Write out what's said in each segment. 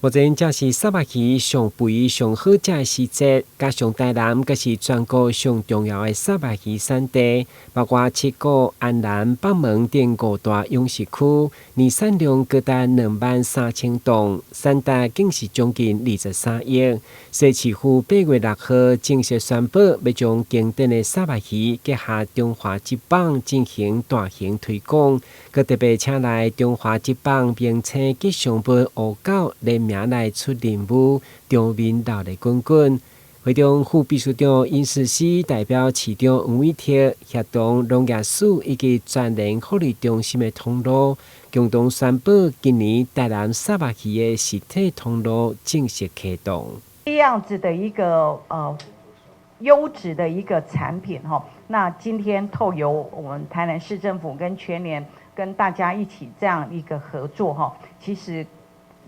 目前正是虱目魚上肥上好食的時節，加上台南閣是全國上重要的虱目魚產地，包括七股、安南、北門等五大養殖區，年產量高達23,000噸，產值更是將近23億。西市府8月6號正式宣布，欲將經典的虱目魚結合中華職棒進行大型推廣，閣特別請來中華職棒明星吉祥物烏狗聯名來出任務，場面鬧熱滾滾。會中副秘書長尹世熙代表市長黃偉哲協同農業署以及全聯福利中心的通路，共同宣布今年台南虱目魚的實體通路正式啟動。這樣子的一個優質的一個產品哈，那今天透由我們台南市政府跟全聯跟大家一起這樣一個合作哈，其實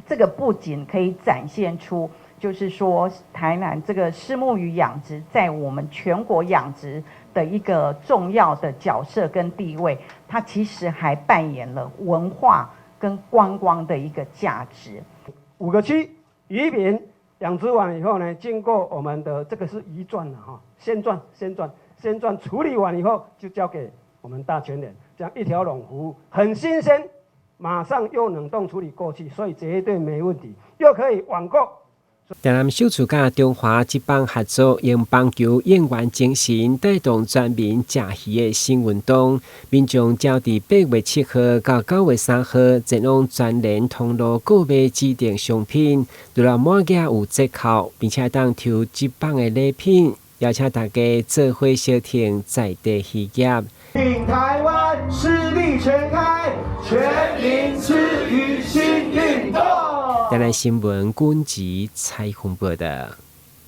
這個不僅可以展現出，就是說台南這個虱目魚養殖在我們全國養殖的一個重要的角色跟地位，它其實還扮演了文化跟觀光的一個價值。五個區漁民養殖完以後呢，經過我們的這個是魚鑽了哈，鮮鑽、鮮鑽、鮮鑽處理完以後，就交給我們大全聯，這樣一條龍服務，很新鮮，馬上又冷凍處理過去，所以絕對沒問題，又可以網購。台南首次佮中華職棒合作，用棒球應援精神帶動全民食魚的新運動。民眾只要佇8月7號到9月3號前往全聯通路購買指定商品，除了滿額有折扣，並且當抽職棒的禮品，邀請大家做伙相挺在地漁業。挺台灣，獅力全開，全民吃魚新運動。台南新聞軍籍采訪報道。